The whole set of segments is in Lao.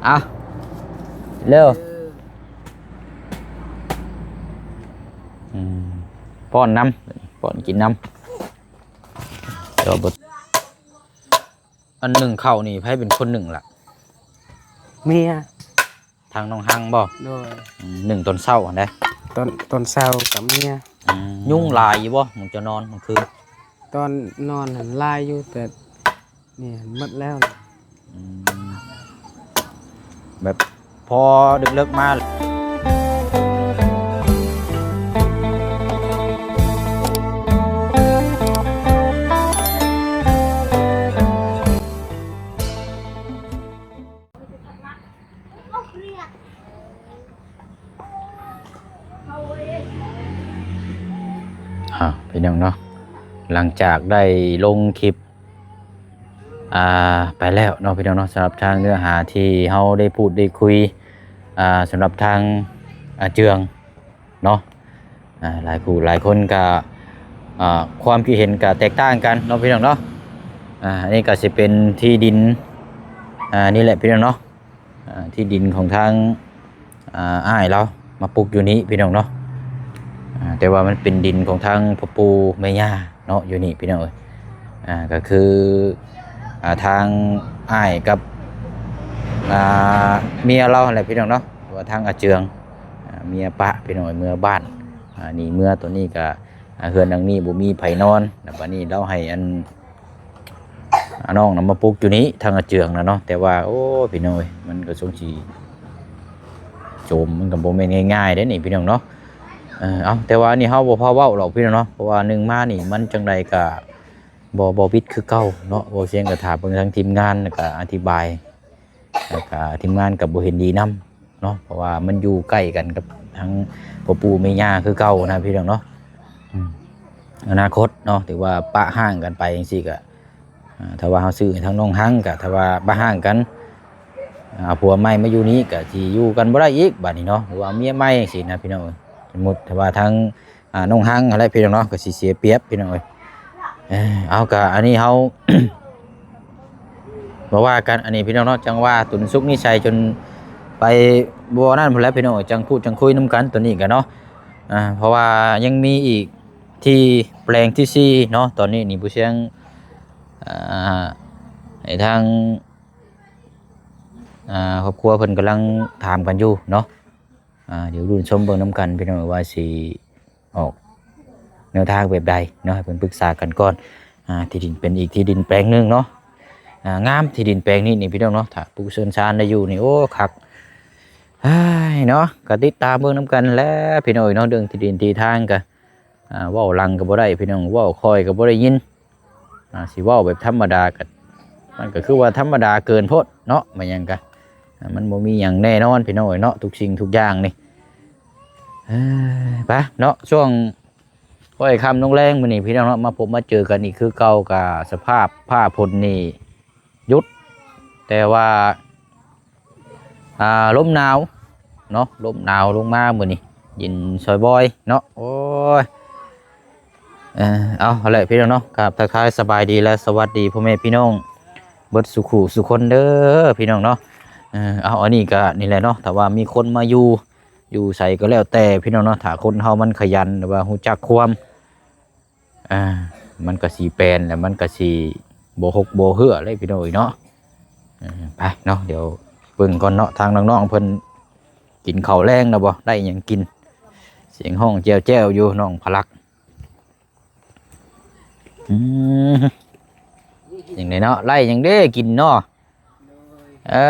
ເອົາ ເອີ ເອີ ເອີ ອືມ ປ້ອນນຳ ປ້ອນກິນນຳ ແຕ່ວ່າບໍ່ ອັນໜຶ້ງເຂົ້ານີ້ໃຜເປັນຄົນໜຶ້ງລະ? ເມຍ. ທາງນ້ອງຮັງບໍ່? ໂດຍ. ອືມ ໜຶ້ງຕອນເຊົ້າຫັ້ນເດ້? ຕອນ ຕອນເຊົ້າກັບເມຍ. ອືມ ຍຸງຫຼາຍຢູ່ບໍ່ ໝ່ອງເຈົ້ານອນກາງຄືນ? ຕອນນອນຫັ້ນຫຼາຍຢູ່ ແຕ່ນີ້ໝົດແລ້ວ. ອືມ ແບບພໍເລິກໆມາ ອ່າ ພີ່ນ້ອງເນາະ ຫຼັງຈາກໄດ້ລົງຄລິບ ອ່າ ໄປແລ້ວເນາະ ພີ່ນ້ອງເນາະ ສຳລັບທາງເນື້ອຫາທີ່ເຮົາໄດ້ພູດໄດ້ຄຸຍ ອ່າ ສຳລັບທາງ ອ່າ ເຈືອງເນາະ ອ່າ ຫຼາຍຜູ້ຫຼາຍຄົນກະ ອ່າ ຄວາມຄິດເຫັນກະແຕກຕ່າງກັນເນາະ ພີ່ນ້ອງເນາະ ອ່າ ອັນນີ້ກະຊິເປັນທີ່ດິນ ອ່າ ນີ້ແຫຼະ ພີ່ນ້ອງເນາະ ອ່າ ທີ່ດິນຂອງທາງ ອ່າ ອ້າຍລາວມາປຸກຢູ່ນີ້ ພີ່ນ້ອງເນາະ ອ່າ ແຕ່ວ່າມັນເປັນດິນຂອງທາງພໍ່ປູ່ແມ່ຍ່າເນາະ ຢູ່ນີ້ ພີ່ນ້ອງເອີຍ ອ່າ ກະຄື ອ່າ ທາງອ້າຍກັບ ອ່າ ເມຍລາວຫັ້ນແຫຼະ ພີ່ນ້ອງເນາະ ວ່າທາງອາເຈືອງ ອ່າ ເມຍປະ ພີ່ນ້ອງເອີຍ ເມືອບ້ານ ອ່າ ໜີເມືອ ຕອນນີ້ກະ ອ່າ ເຮືອນຫຼັງນີ້ບໍ່ມີໃຜນອນ ແລ້ວບາດນີ້ລາວໃຫ້ອັນ ອ່າ ນ້ອງນຳມາປຸກຢູ່ນີ້ ທາງອາເຈືອງນະເນາະ ແຕ່ວ່າ ໂອ້ ພີ່ນ້ອງເອີຍ ມັນກໍສົງຊິໂຈມ ມັນກໍບໍ່ແມ່ນງ່າຍໆເດ້ນີ້ ພີ່ນ້ອງເນາະ ເອີ ເອົາ ແຕ່ວ່າອັນນີ້ເຮົາບໍ່ພາເວົ້າດອກ ພີ່ນ້ອງເນາະ ເພາະວ່າໜຶ່ງມານີ້ມັນຈັ່ງໃດກໍບໍ່ ບໍ່ບິດຄືເກົ່າເນາະ ເວົ້າສຽງກໍຖ້າເບິ່ງທາງທີມງານ ແລ້ວກໍອະທິບາຍ ແລ້ວກໍທີມງານກໍບໍ່ເຫັນດີນຳ ເນາະ ເພາະວ່າມັນຢູ່ໃກ້ກັນກັບທາງພໍ່ປູ່ແມ່ຍ່າຄືເກົ່ານະ ພີ່ນ້ອງເນາະ ອືມ ອະນາຄົດເນາະ ຖືວ່າປະຮ້າງກັນໄປຈັ່ງຊີ້ກະ ອ່າ ຖ້າວ່າເຮົາຊື້ໃຫ້ທາງນ້ອງຮັງກະ ຖ້າວ່າປະຮ້າງກັນ ເອົາຜົວໃໝ່ມາຢູ່ນີ້ກະຊິຢູ່ກັນບໍ່ໄດ້ອີກບາດນີ້ເນາະ ຫຼືວ່າເມຍໃໝ່ຈັ່ງຊີ້ນະ ພີ່ນ້ອງເອີຍ ສົມມຸດຖ້າວ່າທາງ ອ່າ ນ້ອງຮັງຫັ້ນແຫຼະ ພີ່ນ້ອງເນາະ ກໍຊິເສຍປຽບ ພີ່ນ້ອງເອີຍ ເອີ ເອົາ ກະອັນນີ້ເຮົາ ບໍ່ວ່າກັນ ອັນນີ້ ພີ່ນ້ອງເນາະ ຈັ່ງວ່າຕຸນສຸກນິໄສຈົນໄປບໍ່ນັ້ນພຸ້ນແຫຼະ ພີ່ນ້ອງເອີຍ ຈັ່ງພູດຈັ່ງຄຸຍນຳກັນ ຕົວນີ້ກະເນາະ ອ່າ ເພາະວ່າຍັງມີອີກທີ່ແປງທີສີ່ເນາະ ຕອນນີ້ນີ້ຜູ້ຊຽງ ອ່າ ໃຫ້ທາງ ອ່າ ຄອບຄົວເພິ່ນກຳລັງຖາມກັນຢູ່ເນາະ ອ່າ ດຽວລຸ້ນຊົມເບິ່ງນຳກັນ ພີ່ນ້ອງ ວ່າຊິອອກແນວທາງແບບໃດເນາະ ໃຫ້ເພິ່ນປຶກສາກັນກ່ອນ ອ່າ ທີ່ດິນເປັນອີກທີ່ດິນແປງໜຶ່ງເນາະ ອ່າ ງາມທີ່ດິນແປງນີ້ນີ້ ພີ່ນ້ອງເນາະ ຖ້າປູກເຮືອນຊານໄດ້ຢູ່ນີ້ ໂອ້ ຄັກ ເຮີ້ຍ ເນາະ ກໍຕິດຕາມເບິ່ງນຳກັນແຫຼະ ພີ່ນ້ອງເອີຍເນາະ ເລື່ອງທີ່ດິນທີ່ທາງກໍ ອ່າ ເວົ້າຫຼັງກໍບໍ່ໄດ້ ພີ່ນ້ອງ ເວົ້າຄ່ອຍກໍບໍ່ໄດ້ຍິນ ອ່າ ຊິເວົ້າແບບທຳມະດາກໍ ມັນກໍຄືວ່າທຳມະດາເກີນໂພດເນາະ ແມ່ນຫຍັງກະ ອ່າ ມັນບໍ່ມີຫຍັງແນ່ນອນ ພີ່ນ້ອງເອີຍເນາະ ທຸກສິ່ງທຸກຢ່າງນີ້ ເອີ ໄປເນາະ ຊ່ວງຄ່ອຍຄ່ຳລົງແລງມື້ນີ້ ພີ່ນ້ອງເນາະ ມາພົບມາເຈີກັນອີກຄືເກົ່າ ກະສະພາບຟ້າຝົນນີ້ຢຸດ ແຕ່ວ່າ ອ່າ ລົມໜາວເນາະ ລົມໜາວລົງມາມື້ນີ້ ເຢັນຊ່ອຍບອຍເນາະ ໂອ້ຍ ເອີ ເອົາ ຫັ້ນແຫຼະ ພີ່ນ້ອງເນາະ ກາບທັກທາຍສະບາຍດີ ແລະ ສະຫວັດດີພໍ່ແມ່ພີ່ນ້ອງເບິດສູ່ຄູ່ສູ່ຄົນເດີ ພີ່ນ້ອງເນາະ ເອີ ເອົາ ອັນນີ້ກະນີ້ແຫຼະເນາະ ຖ້າວ່າມີຄົນມາຢູ່ ຢູ່ໃສກໍແລ້ວແຕ່ ພີ່ນ້ອງເນາະ ຖ້າຄົນເຮົາມັນຂະຫຍັນ ຫຼືວ່າຮູ້ຈັກຄວາມ ອ່າ ມັນກໍຊິແປນ ແລ້ວມັນກໍຊິບໍ່ຫົກບໍ່ເຮື້ອເລີຍ ພີ່ນ້ອງເອີຍເນາະ ເອີ ໄປເນາະ ດຽວເບິ່ງກ່ອນເນາະ ທາງນ້ອງໆເພິ່ນກິນເຂົ້າແລງແລ້ວບໍ່ ໄດ້ຫຍັງກິນ ສຽງຮ້ອງແຈ້ວໆຢູ່ ນ້ອງພະລັກ ອືມ ຈັ່ງໃດເນາະ ໄດ້ຫຍັງເດ້ກິນເນາະ ເອີ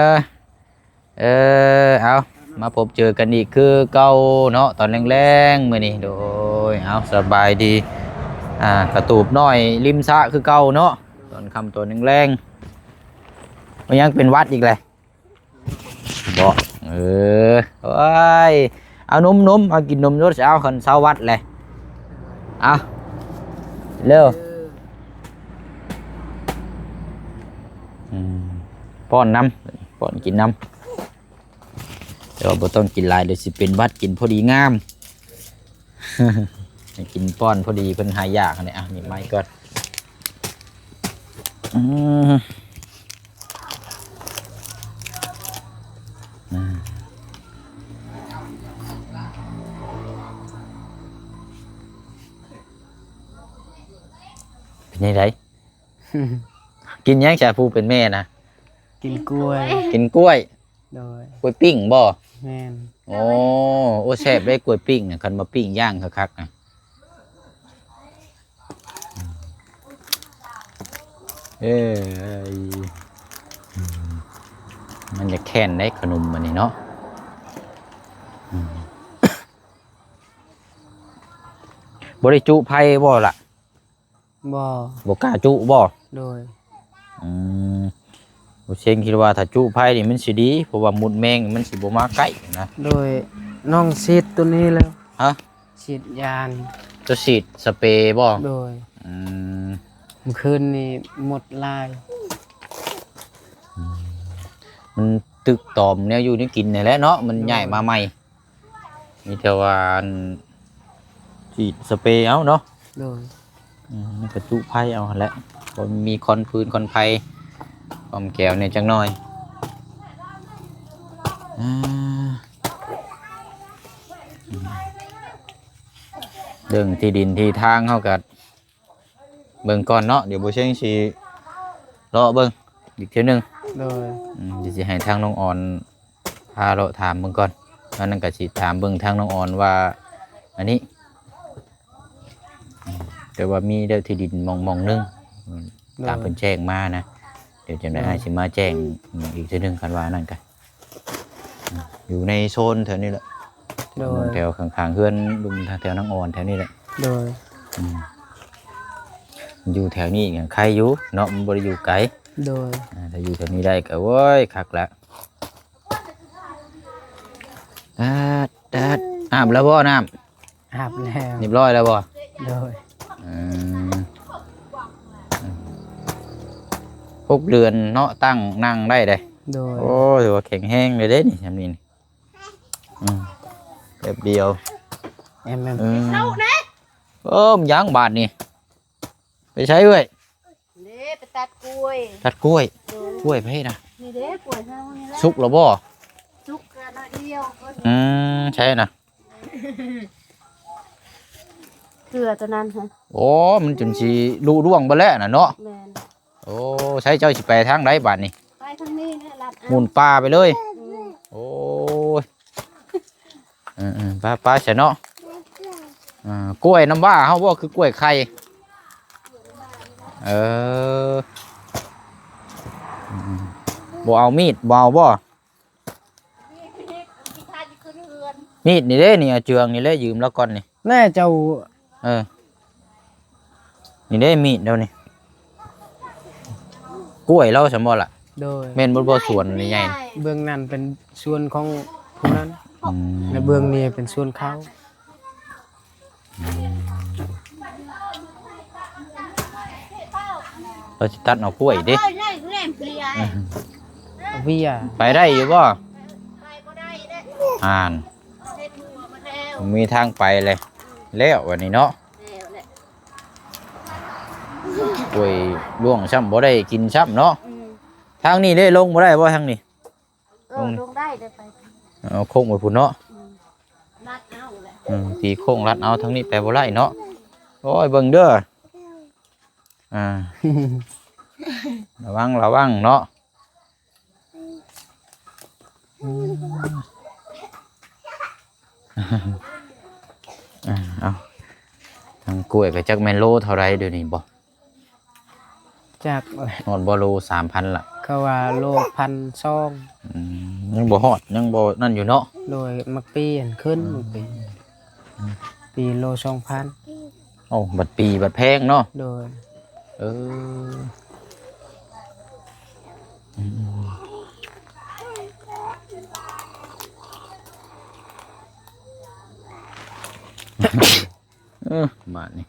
ເອີ ເອົາ ມາພົບເຈີກັນອີກຄືເກົ່າເນາະ ຕອນແລງໆມື້ນີ້ ໂດຍ ເອົາ ສະບາຍດີ ອ່າ ກະຕູບນ້ອຍລິມສະຄືເກົ່າເນາະ ຕອນຄ່ຳຕອນແລງໆ ມັນຍັງເປັນຫວັດອີກແຫຼະ ບໍ່ ເອີ ໂອ້ຍ ເອົານົມໆ ເອົາກິນນົມໂລດ ເອົາ ຄັນເຊົາຫວັດແຫຼະ ເອົາ ເລັວ ອືມ ປ້ອນນຳ ປ້ອນກິນນຳ ແຕ່ວ່າບໍ່ຕ້ອງກິນຫຼາຍ ດຽວຊິເປັນຫວັດ ກິນພໍດີງາມ ໃຫ້ກິນປ້ອນພໍດີ ເພິ່ນຫາຢາກຫັ້ນແຫຼະ ອ່ະ ນີ້ໄມ້ກ່ອນ ອືມ ອືມ ອ່າ ເປັນຈັ່ງໃດ? ກິນຫຍັງຊະ ຜູ້ເປັນແມ່ນະ? ກິນກ້ວຍ. ກິນກ້ວຍ? ໂດຍ. ກ້ວຍປີ້ງບໍ່? ແມ່ນ. ໂອ້ ໂອ້ ແຊບເດ້ ກ້ວຍປີ້ງນະ ຄັນວ່າປີ້ງຢ່າງຄັກໆນະ. ເອີ ມັນຈະແຄ້ນໄດ໋ ຂະໜົມອັນນີ້ເນາະ. ອືມ ບໍ່ໄດ້ຈຸໄຟບໍ່ລະ? ບໍ່. ບໍ່ກ້າຈຸບໍ່? ໂດຍ. ອືມ ບໍ່ເຊັງຄິດວ່າຖ້າຈຸໄຟນີ້ມັນຊິດີ ເພາະວ່າມົດແມງມັນຊິບໍ່ມາໃກ້ນະ. ໂດຍ. ນ້ອງສີດໂຕນີ້ແລ້ວ. ຮະ? ສີດຢານີ້. ເຈົ້າສີດສະເປບໍ່? ໂດຍ. ອືມ ມື້ຄືນນີ້ມົດຫຼາຍ. ອືມ ມັນຕຶກຕອມແນວຢູ່ແນວກິນນີ້ແຫຼະເນາະ ມັນ ໂດຍ ຍ້າຍມາໃໝ່. ມີແຕ່ວ່າອັນ ສີດສະເປເອົາເນາະ. ໂດຍ. ອືມ ມັນກະຈຸໄຟເອົາຫັ້ນແຫຼະ ພໍມີຄວັນຟືນຄວັນໄຟ ຄວາມແກ້ວແດ່ຈັກໜ້ອຍ. ອ່າ ເລື່ອງທີ່ດິນທີ່ທາງເຮົາກະ ເບິ່ງກ່ອນເນາະ ດຽວບໍ່ເຊັງຊິເລາະເບິ່ງອີກເທື່ອໜຶ່ງ. ໂດຍ. ອືມ ດຽວຊິໃຫ້ທາງນ້ອງອອນພາເລາະຖາມເບິ່ງກ່ອນ. ອັນນັ້ນກະຊິຖາມເບິ່ງທາງນ້ອງອອນວ່າ ອັນນີ້ ອືມ ແຕ່ວ່າມີແລ້ວທີ່ດິນໝ່ອງ ໝ່ອງໜຶ່ງ ໂດຍ ຕາມເພິ່ນແຈ້ງມານະ. ດຽວຈັ່ງໃດ ໂດຍ ອ້າຍຊິມາແຈ້ງອີກເທື່ອໜຶ່ງ ຄັນວ່າອັນນັ້ນກະ ຢູ່ໃນໂຊນແຖວນີ້ແຫຼະ. ໂດຍ. ແຖວຂ້າງໆເຮືອນລຸງ ແຖວນາງອອນແຖວນີ້ແຫຼະ. ໂດຍ. ອືມ ຢູ່ແຖວນີ້ຍັງໄຄຢູ່ເນາະ ມັນບໍ່ໄດ້ຢູ່ໄກ. ໂດຍ. ອ່າ ຖ້າຢູ່ແຖວນີ້ໄດ້ກະ ໂອ້ຍ ຄັກລະ. ອາດ ອາດ ອາບແລ້ວບໍ່ນ້ຳ? ອາບແລ້ວ. ຮຽບຮ້ອຍແລ້ວບໍ່? ໂດຍ. ອືມ ຫົກເດືອນເນາະ ຕັ້ງນັ່ງໄດ້ເດ້. ໂດຍ. ໂອ້ ຖືວ່າແຂງແຮງເລີຍເດ້ນີ້ ຊ່ຳນີ້. ອືມ ແປັບດຽວ. ແອມ ແອມ ເອີ ເອີ ມັນຫຍັງບາດນີ້ ໄປໃສເອື້ອຍ? ເດ້ ໄປຕັດກ້ວຍ. ຕັດກ້ວຍ? ໂດຍ. ກ້ວຍໃຜນະ? ນີ້ເດ້ ກ້ວຍເຮົານີ້ແຫຼະ. ສຸກແລ້ວບໍ່? ສຸກແລ້ວໜ້ອຍດຽວ. ອືມ ໃສນະ? ເກືອຕົວນັ້ນຫັ້ນ. ໂອ້ ມັນຈົນຊິລຸລ່ວງເບິດແລ້ວນະເນາະ. ແມ່ນ. ໂອ້ ໃສເຈົ້າຊິໄປທາງໃດບາດນີ້? ໄປທາງນີ້ແຫຼະ ລັດເອົາ ໝຸ່ນປ່າໄປເລີຍ. ອືມ. ໂອ້ຍ ເອີໆ ໄປໆ ຊະເນາະ. ອ່າ ກ້ວຍນ້ຳວ້າເຮົາບໍ່ ຄືກ້ວຍໄຂ່? ເອີ ອືມ ບໍ່ເອົາມີດ ບໍ່ເອົາບໍ່? ມີດນີ້ເດ້ນີ້ ເອົາເຈື່ອງນີ້ແຫຼະ ຢືມລາວກ່ອນນີ້. ແນ່ເຈົ້າ. ເອີ ນີ້ເດ້ມີດດຽວນີ້ ກ້ວຍລາວຊັ້ນບໍ່ລະ? ໂດຍ. ແມ່ນບໍ່ ບໍ່ສວນນີ້ໃຫຍ່? ເບື້ອງນັ້ນເປັນສວນຂອງຜູ້ນັ້ນ. ອືມ. ແລະເບື້ອງນີ້ເປັນສວນເຂົາ. ອືມ. ລາວຊິຕັດເອົາກ້ວຍເດ້. ເວຍ ໄປໄດ້ຢູ່ບໍ່? ໄປບໍ່ໄດ້ເດ້ ອ່ານ ເຮັດຫົວມາແລ້ວ ມີທາງໄປເລີຍ. ແລ້ວບັດນີ້ເນາະ ແລ້ວແຫຼະ ໂອ້ຍ ລ່ວງຊ້ຳ ບໍ່ໄດ້ກິນຊ້ຳເນາະ. ອືມ. ທາງນີ້ເດ້ ລົງບໍ່ໄດ້ບໍ່ທາງນີ້? ເອີ ລົງ ລົງໄດ້ເດ້ໄປ. ເອົາໂຄ້ງໄປພຸ້ນເນາະ. ອືມ. ລັດເອົາແຫຼະ. ອືມ ຕີໂຄ້ງລັດເອົາ ທາງນີ້ໄປບໍ່ໄດ້ເນາະ. ໂອ້ຍ ເບິ່ງເດີ ອ່າ ລະວັງ ລະວັງເນາະ. ອືມ ເອົາ ທາງກ້ວຍກໍຈັກແມ່ນໂລເທົ່າໃດດຽວນີ້ບໍ່? ຈັກ ຮອດບໍ່ໂລສາມພັນລະ? ເຂົາວ່າໂລພັນສອງ. ອືມ ຍັງບໍ່ຮອດ ຍັງບໍ່ນັ້ນຢູ່ເນາະ. ໂດຍ. ໝາກປີຫັ້ນຂຶ້ນ ອືມ ໝາກປີ ອືມ ປີໂລສອງພັນ. ໂອ້ ບັດປີບັດແພງເນາະ. ໂດຍ. ເອີ ອືມ ເອີ ບາດນີ້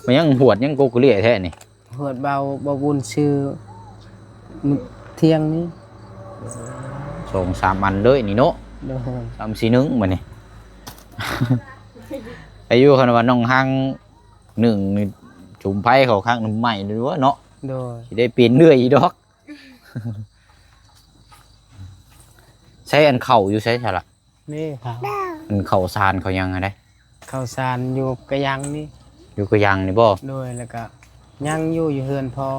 ມາຍັງຫວດ ຍັງໂກກະເລ່ຍແທ້ນີ້. ຫວດເບົາ ເບົາບຸນຊື່ ມື້ທ່ຽງນີ້ ສອງສາມອັນເລີຍນີ້ເນາະ. ໂດຍ. ສາມສີ່ໜຶ່ງ ບາດນີ້ ອາຍຸ ຄັນວ່ານ້ອງຮັງ ໜຶ່ງນີ້ ຈຸມໄຟເຂົ້າຄັກນຳໃໝ່ເດ້ອເນາະ. ໂດຍ. ຊິໄດ້ເປັນເລື້ອຍອີກດອກ. ໃຊ້ອັນເຂົ້າຢູ່ໃສຊະລະ? ນີ້ເຂົ້າ ອັນເຂົ້າສານເຂົ້າຫຍັງຫັ້ນເດ້? ເຂົ້າສານຢູ່ກະຍັງນີ້ ຢູ່ກະຍັງນີ້ບໍ່? ໂດຍ ແລ້ວກະຍັງຢູ່ ຢູ່ເຮືອນພໍ່.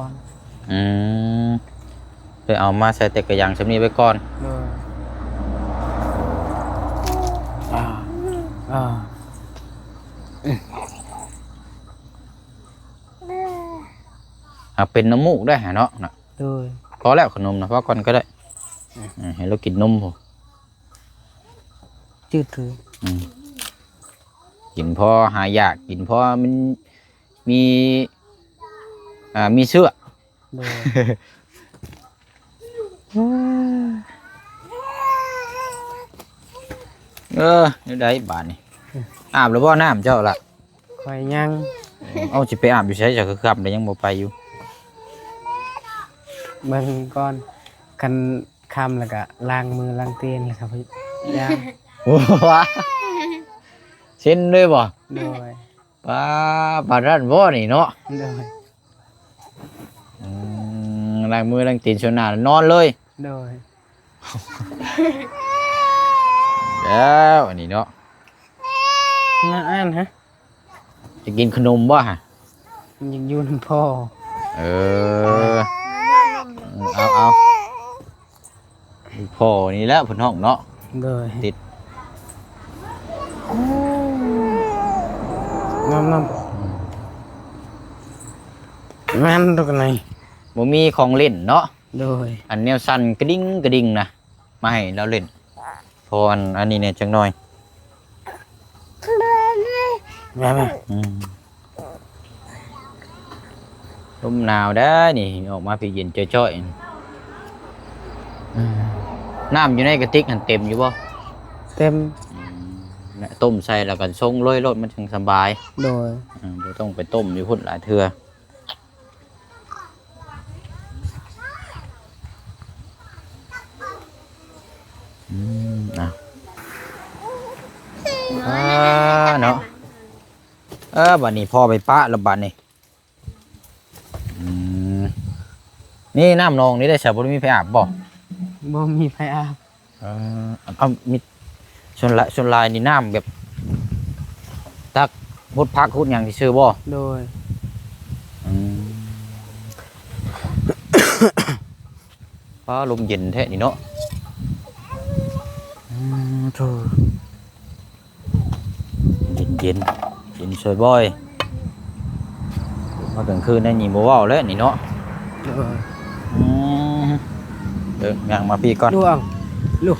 ອືມ ເລີຍເອົາມາໃສ່ແຕ່ກະຍັງສ່ຳນີ້ໄວ້ກ່ອນ. ໂດຍ ອ່າ ອ່າ ຫາກເປັນນ້ຳມູກໄດ້ຫາເນາະ. ໂດຍ ພໍແລ້ວຂະໜົມນະ ພໍກ່ອນກໍໄດ້. ອືມ ໃຫ້ລາວກິນນົມພຸ້ນ ຈືດເຕີ. ອືມ ກິນພໍຫາຢາກ ກິນພໍມັນມີ ອ່າ ມີເຊື້ອ. ໂດຍ ເອີ ແນວໃດບາດນີ້? ອືມ ອາບແລ້ວບໍ່ນ້ຳເຈົ້າລະ? ຂ້ອຍຍັງ. ເອົ້າ ຊິໄປອາບຢູ່ໃສ? ເຈົ້າຄືຄ່ຳແລ້ວຍັງບໍ່ໄປຢູ່? ເບິ່ງກ່ອນ ຄັນຄ່ຳແລ້ວກະລ້າງມືລ້າງຕີນແລ້ວກະໄປ ໂອ້ ເຊັນເລີຍບໍ່? ໂດຍ ປ້າ ປານນັ້ນບໍ່ນີ້ເນາະ? ໂດຍ ອືມ ລ້າງມືລ້າງຕີນສ່ວນໜ້ານອນເລີຍ. ໂດຍ ແລ້ວອັນນີ້ເນາະ ນາອ່ານຮະ ຈະກິນຂະໜົມບໍ່ຫະ? ມັນຢາກຢູ່ນຳພໍ່. ເອີ ເອົາ ເອົາ ພໍ່ນີ້ແຫຼະເພິ່ນຮ້ອງເນາະ. ໂດຍ ຕິດ ນ້ຳ ນ້ຳ ແມ່ນທຸກໃນ ບໍ່ມີຂອງຫຼິ້ນເນາະ. ໂດຍ ອັນແນວສັ່ນກະດິ່ງກະດິ່ງນະ ມາໃຫ້ລາວຫຼິ້ນ ພໍອັນ ອັນນີ້ແດ່ຈັກໜ່ອຍ. ມາ ມາ ອືມ ລົມໜາວໄດ໋ນີ້ ອອກມາພີ້ເຢັນຈ້ອຍໆ. ອືມ ນ້ຳຢູ່ໃນກະຕິກຫັ້ນເຕັມຢູ່ບໍ່? ເຕັມ. ອືມ ແລະ ຕົ້ມໃສ່ແລ້ວກໍຊົງເລີຍໂລດ ມັນຈຶ່ງສະບາຍ. ໂດຍ ອືມ ບໍ່ຕ້ອງໄປຕົ້ມຢູ່ພຸ້ນຫຼາຍເທື່ອ. ອືມ ອ່ະ ອ່າ ເນາະ ເອີ ບາດນີ້ພໍ່ໄປປະແລ້ວບາດນີ້. ອືມ ນີ້ນ້ຳໜອງນີ້ໄດ້ສະ ບໍ່ໄດ້ມີໃຜອາບບໍ່? ບໍ່ມີໃຜອາບ. ເອີ ເອົາ ມີ ສ່ວນຫຼາຍ ສ່ວນຫຼາຍນີ້ນ້ຳແບບຕັກຫົດຜັກຫົດຫຍັງຊື່ໆບໍ່? ໂດຍ ອືມ ຟ້າລົມເຢັນແທ້ນີ້ເນາະ. ອືມ ໂທ້ ເຢັນໆ ເຢັນຊ່ອຍບ່ອຍ. ມາກາງຄືນໄດ້ນີ້ບໍ່ເວົ້າແລ້ວນີ້ເນາະ. ເອີ ອືມ ເອີ ຍ່າງມາພີ້ກ່ອນ ລູກ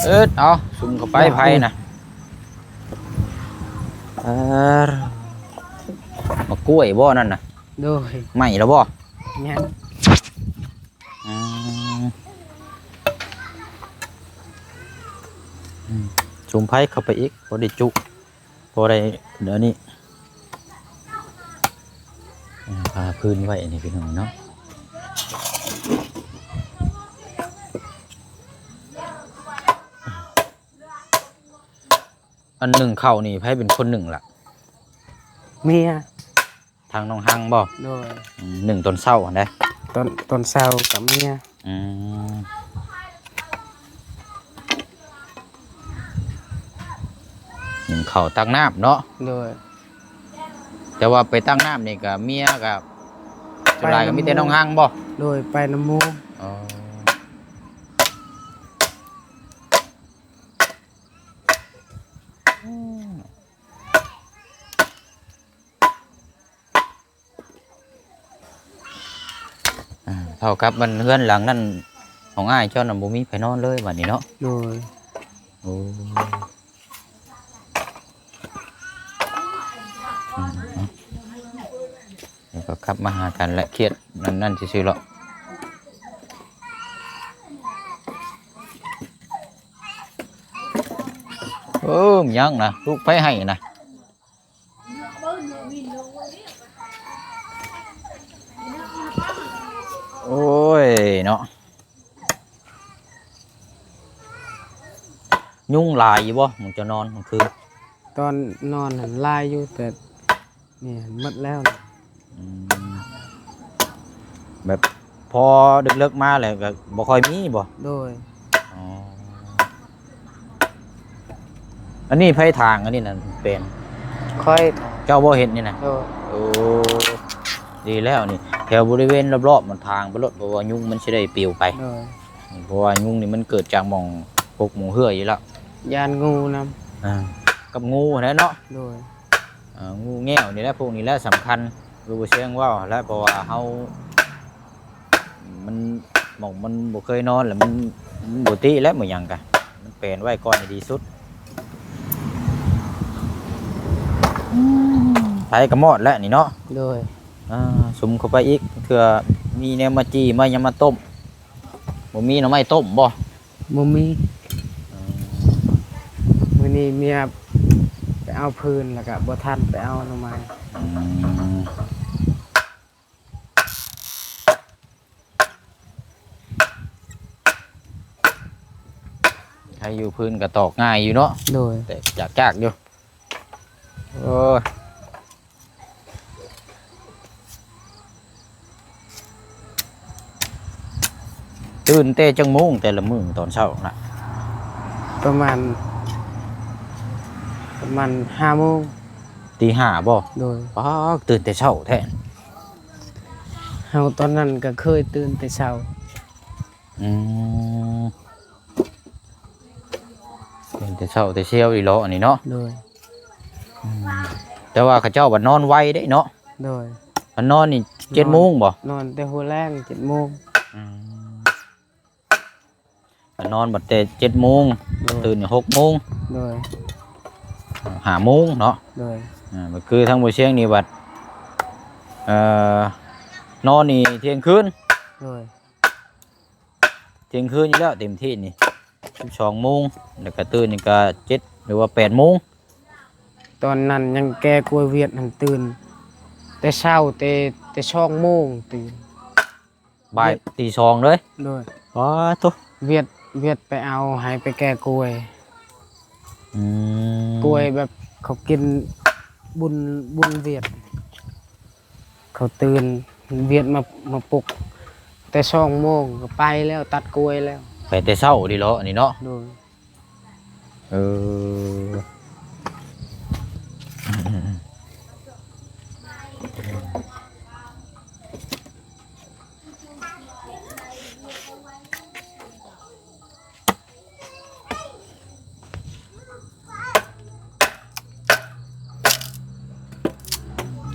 ເອີ ເອົາ ສຸມເຂົ້າໄປ ໄຟນະ. ເອີ ໝາກກ້ວຍບໍ່ນັ້ນນະ? ໂດຍ ໄໝ້ແລ້ວບໍ່? ຍັງ. ອືມ ອືມ ສຸມໄຟເຂົ້າໄປອີກ ພໍໄດ້ຈຸ ພໍໄດ້ອັນນີ້ ອືມ ພາພື້ນໄວ້ອັນນີ້ພີ່ນ້ອງເນາະ. ອັນໜຶ້ງເຂົ້ານີ້ໃຜເປັນຄົນໜຶ້ງລະ? ເມຍ. ທາງນ້ອງຮັງບໍ່? ໂດຍ ອືມ ໜຶ້ງຕອນເຊົ້າຫັ້ນເດ້ ຕອນ ຕອນເຊົ້າກັບເມຍ. ອືມ ໜຶ້ງເຂົ້າຕັກນ້ຳເນາະ. ໂດຍ ແຕ່ວ່າໄປຕັກນ້ຳນີ້ກະເມຍກະ ສ່ວນຫຼາຍກະມີແຕ່ນ້ອງຮັງບໍ່? ໂດຍ ໄປນຳໝູ່. ອໍ ອ່າ ເທົ່າກັບມັນເຮືອນຫຼັງນັ້ນຂອງອ້າຍເຈົ້ານັ້ນ ບໍ່ມີໃຜນອນເລີຍບາດນີ້ເນາະ. ໂດຍ ໂອ້ ອືມ ດຽວກໍກັບມາຫາກັນແຫຼະ ຄຽດນັ້ນໆ ຊື່ໆ ເນາະ. ໂອ້ ຍັງນະ ລູກໃຜໃຫ້ນະ? ໂອ້ຍເນາະ ຍຸງຫຼາຍຢູ່ບໍ່ ໝ່ອງເຈົ້ານອນກາງຄືນ? ຕອນນອນຫັ້ນຫຼາຍຢູ່ ແຕ່ນີ້ໝົດແລ້ວ. ອືມ ແບບ ພໍເລິກໆມາແລ້ວກໍບໍ່ຄ່ອຍມີບໍ່? ໂດຍ. ອໍ ອັນນີ້ໃຜຖາງ? ອັນນີ້ນັ້ນແປນ ຂ້ອຍ. ເຈົ້າບໍ່ເຮັດນີ້ນະ? ໂດຍ. ໂອ້ ດີແລ້ວນີ້ ແຖວບໍລິເວນລອບໆມັນຖາງໄປໂລດ ເພາະວ່າຍຸງມັນຊິໄດ້ປິວໄປ. ໂດຍ. ເພາະວ່າຍຸງນີ້ມັນເກີດຈາກໝ່ອງຮົກໝ່ອງເຫື່ອຢູ່ແລ້ວ ຢ້ານງູນຳ. ອ່າ ກັບງູຫັ້ນແຫຼະເນາະ. ໂດຍ. ອ່າ ງູແງວນີ້ແຫຼະ ພວກນີ້ແຫຼະສຳຄັນ ຄືບໍ່ເຊີງເວົ້າຫັ້ນແຫຼະ ເພາະວ່າເຮົາ ມັນ ໝ່ອງມັນບໍ່ເຄີຍນອນ ແລ້ວມັນ ມັນບໍ່ຕິແຫຼະ ບໍ່ຫຍັງກະ ມັນແປນໄວ້ກ່ອນໃຫ້ດີສຸດ. ໄຟກໍມອດແລ້ວນີ້ເນາະ. ໂດຍ. ອ່າ ສຸມເຂົ້າໄປອີກ ເທື່ອມີແນວມາຈີ່ ມາຫຍັງມາຕົ້ມ. ບໍ່ມີໜໍ່ໄມ້ຕົ້ມບໍ່? ບໍ່ມີ. ອືມ ມື້ນີ້ເມຍໄປເອົາຟືນ ແລ້ວກະບໍ່ທັນໄປເອົາໜໍ່ໄມ້. ອືມ ໃຫ້ຢູ່ ຟືນກໍຕອກງ່າຍຢູ່ເນາະ. ໂດຍ. ແຕ່ຢາກຢາກຢູ່. ໂອ້ຍ ຕື່ນແຕ່ຈັກໂມງແຕ່ລະມື້ຕອນເຊົ້ານະ? ປະມານ ປະມານຫ້າໂມງ. ຕີຫ້າບໍ່? ໂດຍ. ປາດ ຕື່ນແຕ່ເຊົ້າແທ້. ເຮົາຕອນນັ້ນກໍເຄີຍຕື່ນແຕ່ເຊົ້າ. ອືມ ເປັນແຕ່ເຊົ້າແຕ່ຊຽວອີ່ຫຼໍອັນນີ້ເນາະ. ໂດຍ. ອືມ ແຕ່ວ່າເຂົາເຈົ້າບັດນອນໄວເດ້ເນາະ. ໂດຍ. ຄັນນອນນີ້ເຈັດໂມງບໍ່? ນອນແຕ່ຫົວແລງເຈັດໂມງ. ອືມ ຄັນນອນບັດແຕ່ເຈັດໂມງ. ໂດຍ. ຕື່ນຫົກໂມງ. ໂດຍ. ຫ້າໂມງເນາະ. ໂດຍ. ອ່າ ມັນຄືທາງບໍ່ຊຽງນີ້ບັດ ເອີ ນອນນີ້ທ່ຽງຄືນ. ໂດຍ. ທ່ຽງຄືນຢູ່ແລ້ວເຕັມທີ່ນີ້ ສິບສອງໂມງ ແລ້ວກະຕື່ນນີ້ກະເຈັດ ຫຼືວ່າແປດໂມງ. ຕອນນັ້ນຍັງແກ່ກວຍ ວຽດຫັ້ນຕື່ນແຕ່ເຊົ້າ ແຕ່ ແຕ່ສອງໂມງຕື່ນ ບ່າຍ ວຽດ ຕີສອງເລີຍ. ໂດຍ. ປາດໂທ້ ວຽດ ວຽດໄປເອົາໃຫ້ໄປແກ່ກວຍ. ອືມ ກວຍແບບເຂົາກິນບຸນ ບຸນວຽດ ເຂົາຕື່ນ ວຽດມາ ມາປຸກແຕ່ສອງໂມງກໍໄປແລ້ວ ຕັດກວຍແລ້ວ. ໄປແຕ່ເຊົ້າເລີຍເນາະ ອັນນີ້ເນາະ. ໂດຍ. ເອີ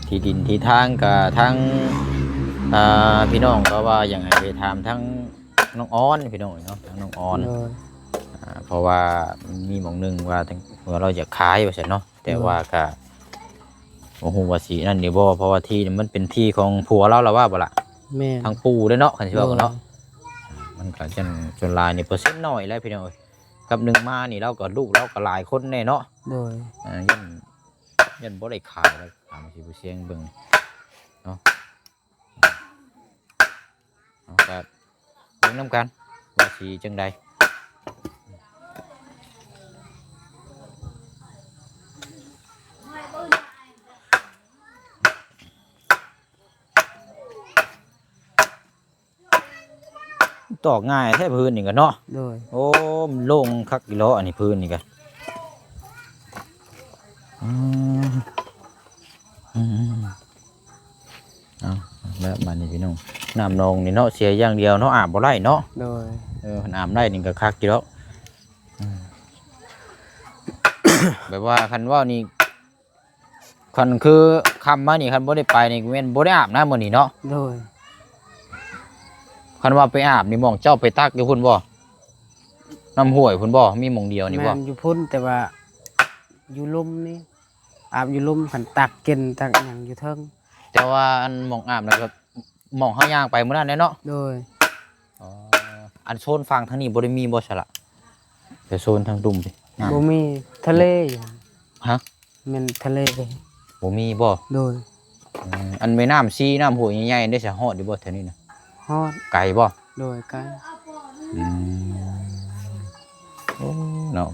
ທີ່ດິນທີ່ທາງກະທາງ ອ່າ ພີ່ນ້ອງກໍວ່າຢາກໃຫ້ໄປຖາມທາງນ້ອງອອນ ພີ່ນ້ອງເນາະ ທາງນ້ອງອອນ. ໂດຍ. ອ່າ ເພາະວ່າມີໝ່ອງໜຶ່ງວ່າ ວ່າລາວຢາກຂາຍວ່າຊັ້ນເນາະ ແຕ່ວ່າກະ ໂດຍ ບໍ່ຮູ້ວ່າຊິນັ້ນຢູ່ບໍ່ ເພາະວ່າທີ່ມັນເປັນທີ່ຂອງຜົວລາວລະວ່າບໍ່ລະ? ແມ່ນ. ທາງປູ່ເດ້ເນາະ ຄັນຊິເວົ້າເນາະ. ໂດຍ. ມັນກໍຈະ ສ່ວນຫຼາຍນີ້ເປີເຊັນໜ້ອຍແຫຼະ ພີ່ນ້ອງເອີຍ. ກັບໜຶ່ງມານີ້ລາວກໍ ລູກລາວກໍຫຼາຍຄົນແດ່ເນາະ. ໂດຍ. ອ່າ ຢ້ານ ຢ້ານບໍ່ໄດ້ຂາຍແລ້ວ ຖາມຊິບໍ່ຊຽງເບິ່ງເນາະ. ເຮົາກໍເບິ່ງນຳກັນວ່າຊິຈັ່ງໃດ. ຕອກງ່າຍແທ້ພື້ນນີ້ກໍເນາະ. ໂດຍ. ໂອ້ ມັນໂລ່ງຄັກອີ່ຫຼໍ ອັນນີ້ພື້ນນີ້ກໍ ອືມ ອືມ. ເອົາແລ້ວບາດນີ້ພີ່ນ້ອງ ນ້ຳໜອງນີ້ເນາະ ເສຍຢ່າງດຽວເນາະ ອາບບໍ່ໄດ້ເນາະ. ໂດຍ. ເອີ ຄັນອາບໄດ້ນີ້ກໍຄັກຢູ່ດອກ. ອືມ ແບບວ່າຄັນເວົ້ານີ້ ຄັນຄືຄ່ຳມານີ້ ຄັນບໍ່ໄດ້ໄປນີ້ ແມ່ນບໍ່ໄດ້ອາບນະມື້ນີ້ເນາະ. ໂດຍ. ຄັນວ່າໄປອາບນີ້ ໝ່ອງເຈົ້າໄປຕັກຢູ່ພຸ້ນບໍ່? ນ້ຳຫ້ວຍພຸ້ນບໍ່? ມີໝ່ອງດຽວນີ້ບໍ່? ແມ່ນຢູ່ພຸ້ນ ແຕ່ວ່າຢູ່ລຸ່ມນີ້ ອາບຢູ່ລຸ່ມ ຄັນຕັກກິນຕັກຫຍັງຢູ່ເທິງ. ແຕ່ວ່າອັນໝ່ອງອາບນັ້ນກໍ ໝ່ອງເຮົາຍ່າງໄປມື້ນັ້ນແຫຼະເນາະ. ໂດຍ. ອໍ ອັນໂຊນຝັ່ງທາງນີ້ບໍ່ໄດ້ມີບໍ່ຊະລະ? ແຕ່ໂຊນທາງລຸ່ມພີ້ ບໍ່ມີ ທະເລຢູ່. ຮະ? ແມ່ນທະເລ. ບໍ່ມີບໍ່? ໂດຍ. ເອີ ອັນແມ່ນ້ຳຊີ ນ້ຳຫ້ວຍໃຫຍ່ໆເດ້ ສະຮອດຢູ່ບໍ່ແຖວນີ້ນະ? ຮອດ. ໄກບໍ່? ໂດຍ ໄກ. ອືມ ໂອ້ ເນາະ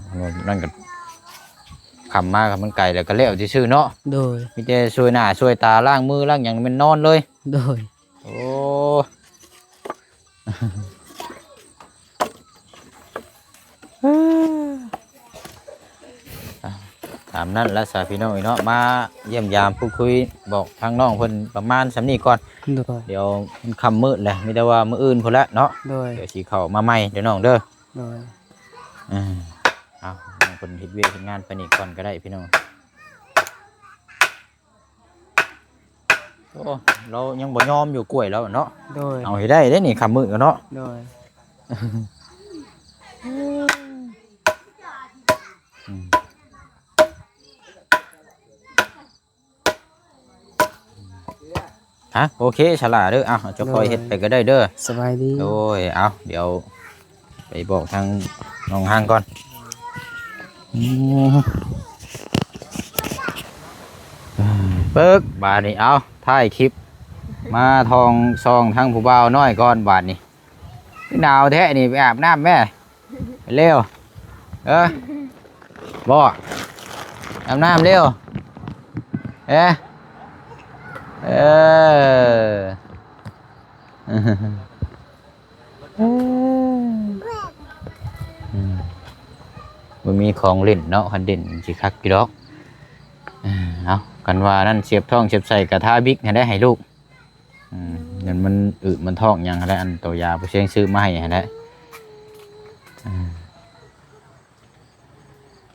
ນັ້ນກໍ ຄ່ຳມາກໍມັນໄກແລ້ວ ກໍແລ້ວຊື່ໆເນາະ. ໂດຍ. ມີແຕ່ຊ່ວຍໜ້າຊ່ວຍຕາ ລ້າງມືລ້າງຫຍັງ ແມ່ນນອນເລີຍ. ໂດຍ. ໂອ້ ຕາມນັ້ນລະຊະພີ່ນ້ອງເອີຍເນາະ ມາຢ້ຽມຢາມພູດຄຸຍບອກທາງນ້ອງເພິ່ນປະມານສ່ຳນີ້ກ່ອນ ໂດຍ ດຽວມັນຄ່ຳມືດແລ້ວ ມີແຕ່ວ່າມື້ອື່ນພຸ້ນແຫຼະເນາະ ໂດຍ ດຽວຊິເຂົ້າມາໃໝ່ເດີນ້ອງເດີ ໂດຍ ເອີ ເອົາ ເພິ່ນເຮັດວຽກເຮັດງານໄປນີ້ກ່ອນກໍໄດ້ພີ່ນ້ອງ. ໂອ້ ລາວຍັງບໍ່ຍອມຢູ່ກ້ວຍລາວເນາະ ໂດຍ ເອົາໃຫ້ໄດ້ເດ້ນີ້ ຄ່ຳມື້ກໍເນາະ ໂດຍ ອືມ ຮະ ໂອເຄ ສະຫຼາເດີ ເອົາ ເຈົ້າຄ່ອຍເຮັດໄປກໍໄດ້ເດີ ສະບາຍດີ ໂດຍ ເອົາ ດຽວ ໄປບອກທາງນ້ອງຮັງກ່ອນ ອືມ ປຶກ ບາດນີ້ ເອົາ ທ້າຍຄລິບ ມາທ່ອງສ່ອງທາງຜູ້ບ່າວນ້ອຍກ່ອນບາດນີ້ ໜາວແທ້ນີ້ ໄປອາບນ້ຳແມ້ ເລັວ ເອີ ບໍ່ ອາບນ້ຳເລັວ ເອີ ເອີ. ອືມ ບໍ່ມີຂອງຫຼິ້ນເນາະ ຄັນຫຼິ້ນຊິຄັກຢູ່ດອກ ເອົາ ຄັນວ່ານັ້ນ ສຽບທ້ອງສຽບໄສ້ກະທາບິກຫັ້ນແຫຼະໃຫ້ລູກ ອືມ ມັນ ມັນອືດມັນທ້ອງຫຍັງຫັ້ນແຫຼະ ອັນໂຕຢາຜູ້ຊຽງຊື້ມາໃຫ້ຫັ້ນແຫຼະ ອືມ.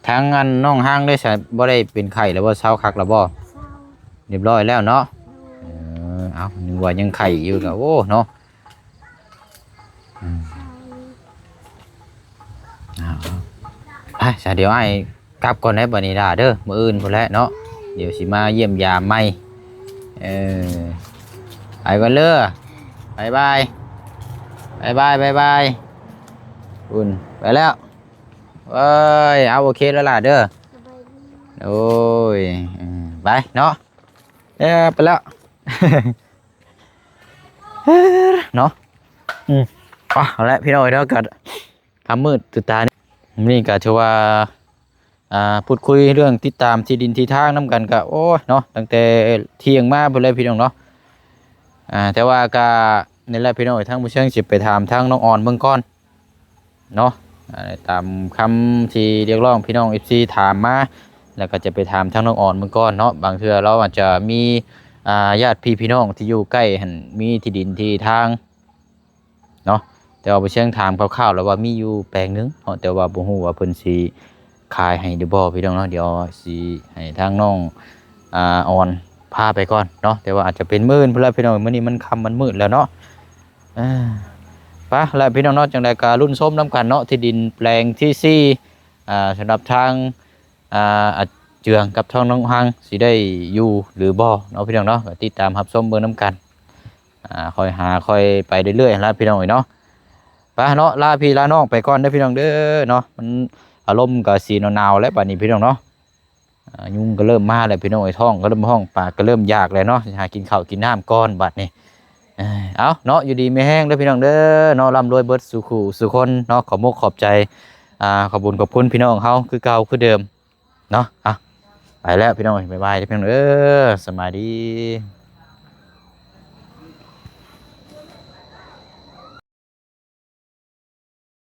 ທາງອັນນ້ອງຮັງເດ້ຊະ ບໍ່ໄດ້ເປັນໄຂ້ແລ້ວບໍ່? ເຊົາຄັກແລ້ວບໍ່? ຮຽບຮ້ອຍແລ້ວເນາະ ເອີ ເອົ້າ ນຶກວ່າຍັງໄຂ້ຢູ່ລະ ໂອ້ ເນາະ ອືມ ເອົາ ໄປຊະ ດຽວອ້າຍກັບກ່ອນໄດ໋ບັດນີ້ລະເດີ ມື້ອື່ນພຸ້ນແຫຼະເນາະ ດຽວຊິມາຢ້ຽມຢາມໃໝ່ ເອີ ໄປກ່ອນເດີ ບາຍບາຍ ບາຍບາຍ ບາຍບາຍ ພຸ້ນ ໄປແລ້ວ. ເອີຍ ເອົາ ໂອເຄແລ້ວຫຼ້າເດີ ສະບາຍດີ ໂອ້ຍ ເອີ ໄປເນາະ ເອີ ໄປແລ້ວ ເນາະ ອືມ ເອົາລະພີ່ນ້ອງເນາະ ກໍຄ່ຳມືດຕານີ້ ມື້ນີ້ກໍຖືວ່າ ອ່າ ພູດຄຸຍເລື່ອງຕິດຕາມທີ່ດິນທີ່ທາງນຳກັນ ກໍ ໂອ້ຍ ເນາະ ຕັ້ງແຕ່ທ່ຽງມາພຸ້ນແຫຼະພີ່ນ້ອງເນາະ ອ່າ ແຕ່ວ່າກໍນີ້ແຫຼະພີ່ນ້ອງ ທາງຜູ້ເຊີງຊິໄປຖາມທາງນ້ອງອອນເບິ່ງກ່ອນ ເນາະ ອ່າ ຕາມຄຳທີ່ຮຽກຮ້ອງພີ່ນ້ອງເອັຟຊີຖາມມາ ແລ້ວກໍຈະໄປຖາມທາງນ້ອງອອນເບິ່ງກ່ອນເນາະ ບາງເທື່ອລາວອາດຈະມີ ອ່າ ຍາດພີ່ພີ່ນ້ອງທີ່ຢູ່ໃກ້ຫັ້ນ ມີທີ່ດິນທີ່ທາງເນາະ ແຕ່ວ່າບໍ່ເຊີງຖາມຄ່າວໆແລ້ວວ່າມີຢູ່ແປງໜຶ່ງເນາະ ແຕ່ວ່າບໍ່ຮູ້ວ່າເພິ່ນຊິຂາຍໃຫ້ຫຼືບໍ່ ພີ່ນ້ອງເນາະ ດຽວຊິໃຫ້ທາງນ້ອງ ອ່າ ອອນພາໄປກ່ອນເນາະ ແຕ່ວ່າອາດຈະເປັນມື້ອື່ນພຸ້ນລະພີ່ນ້ອງ ມື້ນີ້ມັນຄ່ຳມັນມືດແລ້ວເນາະ ອ່າ ໄປລະພີ່ນ້ອງເນາະ ຈັ່ງໃດກໍລຸ້ນຊົມນຳກັນເນາະ ທີ່ດິນແປງທີສີ່ ອ່າ ສຳລັບທາງ ອ່າ ອາເຈືອງກັບທາງນ້ອງຮັງຊິໄດ້ຢູ່ຫຼືບໍ່ເນາະ ພີ່ນ້ອງເນາະ ກໍຕິດຕາມຮັບຊົມເບິ່ງນຳກັນ ອ່າ ຄ່ອຍຫາຄ່ອຍໄປເລື້ອຍໆຫັ້ນລະພີ່ນ້ອງເອີຍເນາະ ໄປເນາະ ລາພີ່ລານ້ອງໄປກ່ອນເດີພີ່ນ້ອງເດີເນາະ ມັນອາລົມກໍຊິໜາວໆແລ້ວບັດນີ້ພີ່ນ້ອງເນາະ ອ່າ ຍຸງກໍເລີ່ມມາແລ້ວພີ່ນ້ອງເອີຍ ທ້ອງກໍເລີ່ມຮ້ອງ ປາກກໍເລີ່ມຢາກແລ້ວເນາະ ຫາກິນເຂົ້າກິນນ້ຳກ່ອນບັດນີ້ ເອີ ເອົາເນາະ ຢູ່ດີມີແຮງເດີພີ່ນ້ອງເດີເນາະ ລ່ຳລວຍເບິດສູ່ຄູ່ສູ່ຄົນເນາະ ຂອບມົກຂອບໃຈ ອ່າ ຂອບບຸນຂອບຄຸນພີ່ນ້ອງເຮົາຄືເກົ່າຄືເດີມເນາະ ເອົາ ໄປແລ້ວພີ່ນ້ອງເອີຍ ບາຍບາຍເດີພີ່ນ້ອງເດີ ສະບາຍດີ.